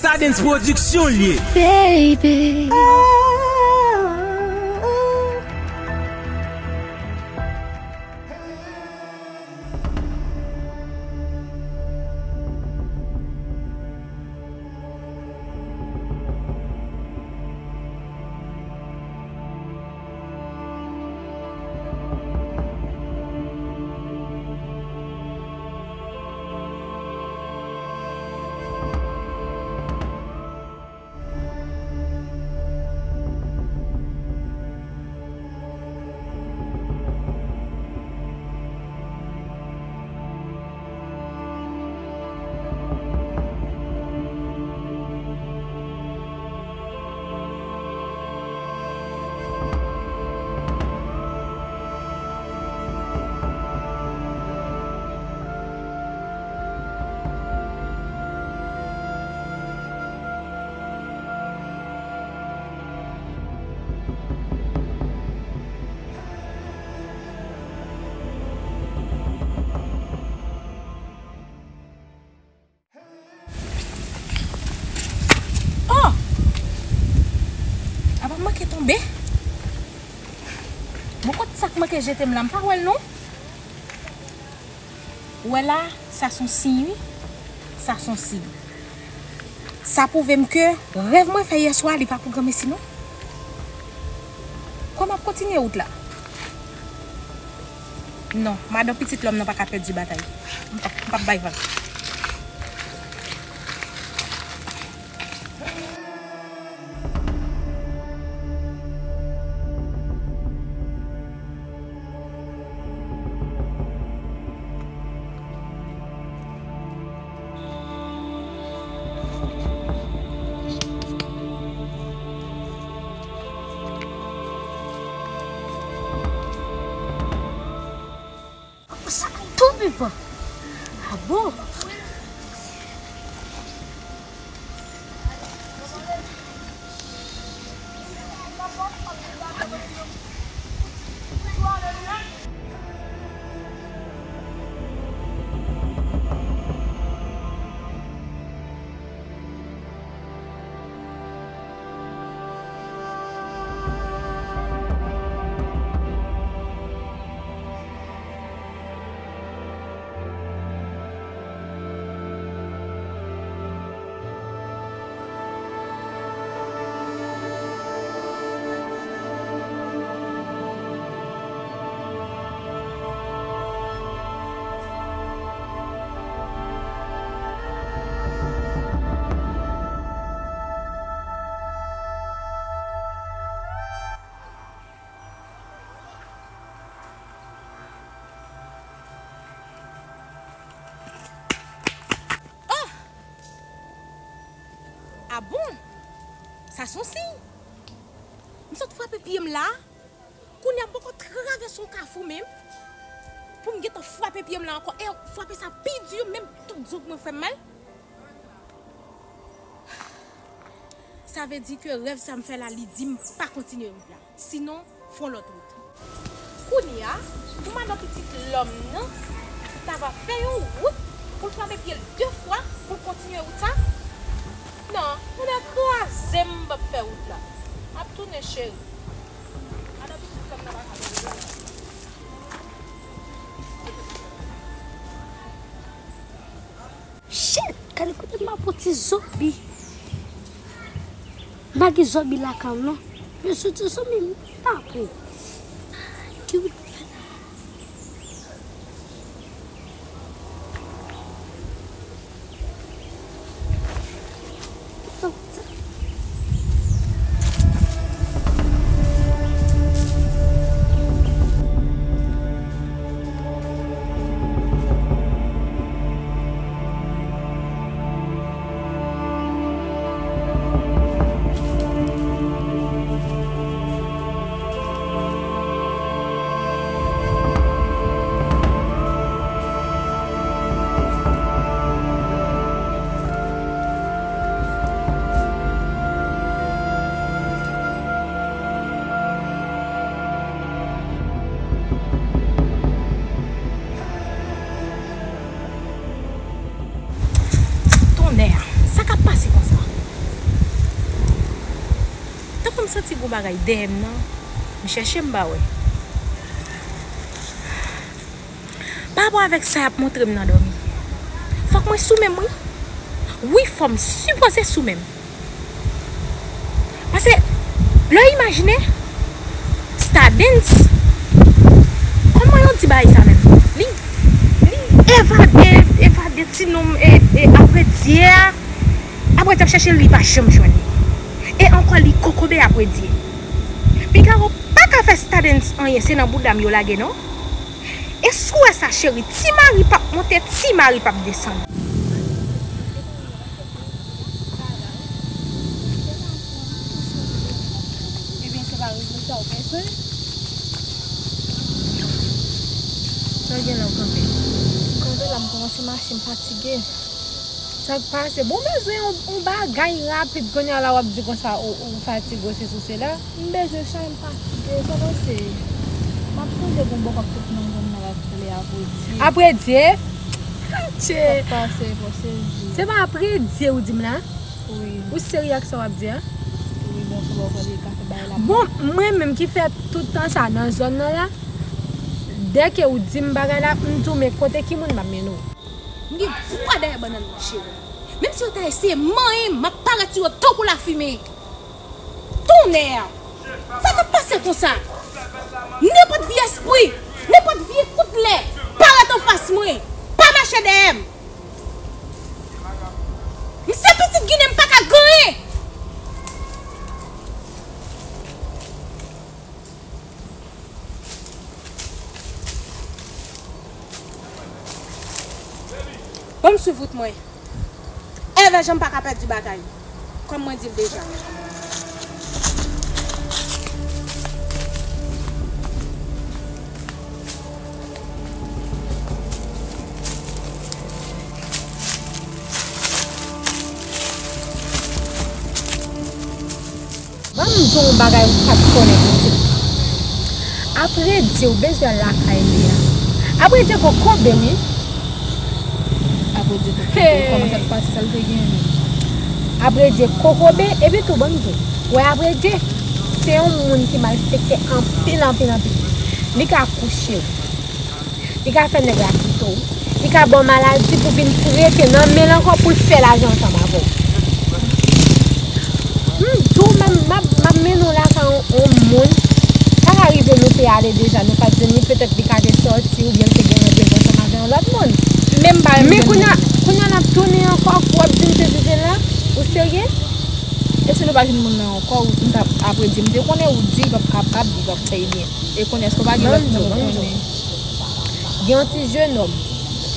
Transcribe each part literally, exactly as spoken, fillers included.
Stardens Production l ye. Baby. Oh! Apa m manke tonbe? Bon, kot sa k manke jete m la? M pa wè l non. Ou wè la, sa s on siy, wi. Sa s on siy. Sa pwouve m ke rèv mwen fè yè swa, li pa pou granmesi non. Kòman m ap kontinye wout la? Non, madan pitit lòm nan pa ka pèdi batay. M p ap, m p ap bay vag. Sa tonbe pa. Ah bon? Oh! Ah bon? Sa s on siy. M sot frape pye m la. Kounye a m poko travèse yon kafou menm. Pou m gentan frape pye m la ankò. E frape sa pi di, menm tout zong mwen fè m mal. Sa vle di ke rèv sa m fè la, li di m pa kontinye wout la. Sinon, fè yon lòt wout. Kounye a, pou madan pitit lòm nan, ta va fè yon wout pou l frape pye l de fwa pou l kontinye wout sa? Non, moun nan kraze m, m p ap fè wout la. M ap tounen, cheri. Madan pitit lòm nan pa ka fè wout la. Shit! Gade kote m ap pran ti zonbi. M pa gen zonbi lakay m non. Men soti zonbi m pa pran. Ki wout m fè la? M santi gon bagay dèyè m nan. M chèche, m pa wè. Pa rapò avèk sa y ap montre m nan dòmi. Fòk mwen sou menm, wi. Wi, fò m sipoze sou menm. Paske, lè w imajine, Stardens, kòman yo di bagay sa menm? Li, li evade, evade ti nonm e, e apre Dye a. Apre Dye ap chèche l, li pa janm jwenn li. E ankò, li kokobe apre Dye. Figaro pa ka fè Stardens anyen, se nan bouda m yo lage non. E si w wè sa, cheri, ti mari p ap monte, ti mari p ap desann. Ebyen, se pa rezon sa w bezwen. Sa w gen la w kanpe? Kanpe la, m kòmanse mache, m fatige. Sa k pase? Bon, m bezwen yon, yon bagay rapid. Kounye a la, w ap di konsa, ou, ou fatige, ou sesi, ou sela. M bezwen sa, m fatige. Sa w panse? M ap sonje gon bòkòk tout nan zòn nan, w ap rele apre Dye. Apre Dye? Atche! Sa k pase, fò sezi. Se pa apre Dye ou di m la? Wi. Ou serye ak sa w ap di a? Wi, bon, se pa w pale ka fè bagay la. Bon, mwen menm ki fè tout tan sa nan zòn nan la, dèke ou di m bagay la, m di w men kote ki moun m ap mennen w. M gen dwa dèyè bannann mwen, cheri. Menm si yo ta eseye manyen m, m ap parèt sou yo tankou lafimen. Tonnè! Sa k ap pase konsa? Nenpòt vye espri, nenpòt vye kout lè, parèt anfas mwen, pa mache dèyè m. M se pitit Ginen, m pa ka gen anyen. Ban m swiv wout mwen. Evè Jan pa ka pèdi batay, kòm mwen di l deja. Ban m di w yon bagay ou pa t konnen pitit. Apre Dye, ou bezwen al lakay li a. Apre Dye kokobe, wi. Apre Dye kokobe, kòman sa t pase, sa l te genyen menm? Apre Dye kokobe, epi tou ban m di w. Wè apre Dye, se yon moun ki malfekte anpil, anpil, anpil. Li ka kouche w. Li ka fè nèg la kite w. Li ka ba w maladi pou vin prete nan men l ankò pou l fè lajan ansanm avè w. M di w menm, m ap, m ap mennen w lakay yon, yon moun. Sa ka rive nou te ale deja, nou pa t jwenn li, petèt li ka te sòti oubyen l te gen randevou ansanm avè yon lòt moun. Men m pa menm jwenn moun. Men kounye a, kounye a n ap tounen ankò, w ap di m sesi sela, ou serye? E si nou pa jwenn moun nan ankò, ou, m t ap, apre Dye, m te konnen ou di li p ap kapab, li p ap fè byen. E kounye a, èske w pa gen lòt moun ou konnen? Gen yon ti jenòm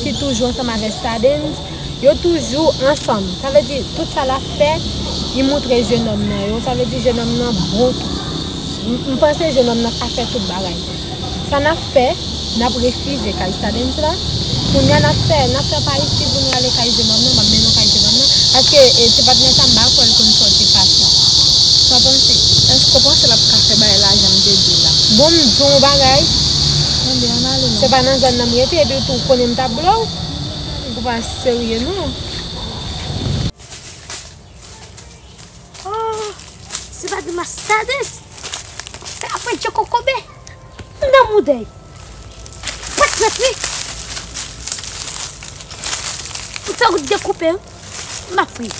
ki toujou ansanm avè Stardens. Yo toujou ansanm. Sa vle di, tout sa l ap fè, li moutre jenòm nan yo. Sa vle di, jenòm nan bon tou. M, m panse jenòm nan ka fè tout bagay. Sa n ap fè, n ap refize kay Stardens la. Kounye a n ap fè, n ap fè pa isi pou nou ale kay jenòm nan, m ap mennen w kay jenòm nan. Paske, e, ti patnè sa m pa kwè l konn sòti fasil. Sa w panse? Èske w panse l ap ka fè bagay la jan m te di w la? Bon, m di w yon bagay. Tande, ann ale non. Se pa nan zòn nan m rete, epi tou w konnen m t ap blow. Ou pa serye non. Oh, se pa de Mastades. Fè apre Dye kokobe. Nan moudèy. Pwèt pwèt wi. Ou fè ou dekoupe wi. M ap pri.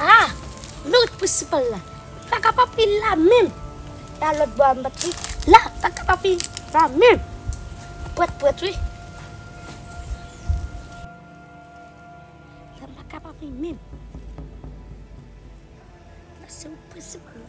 Ah! Mèrit prensipal la. Makap ap ri la menm. La lòt bò a m pa t ri. La, makap ap ri la menm. Pwèt pwèt wi. La makap ap ri menm. La se ou prensipal la.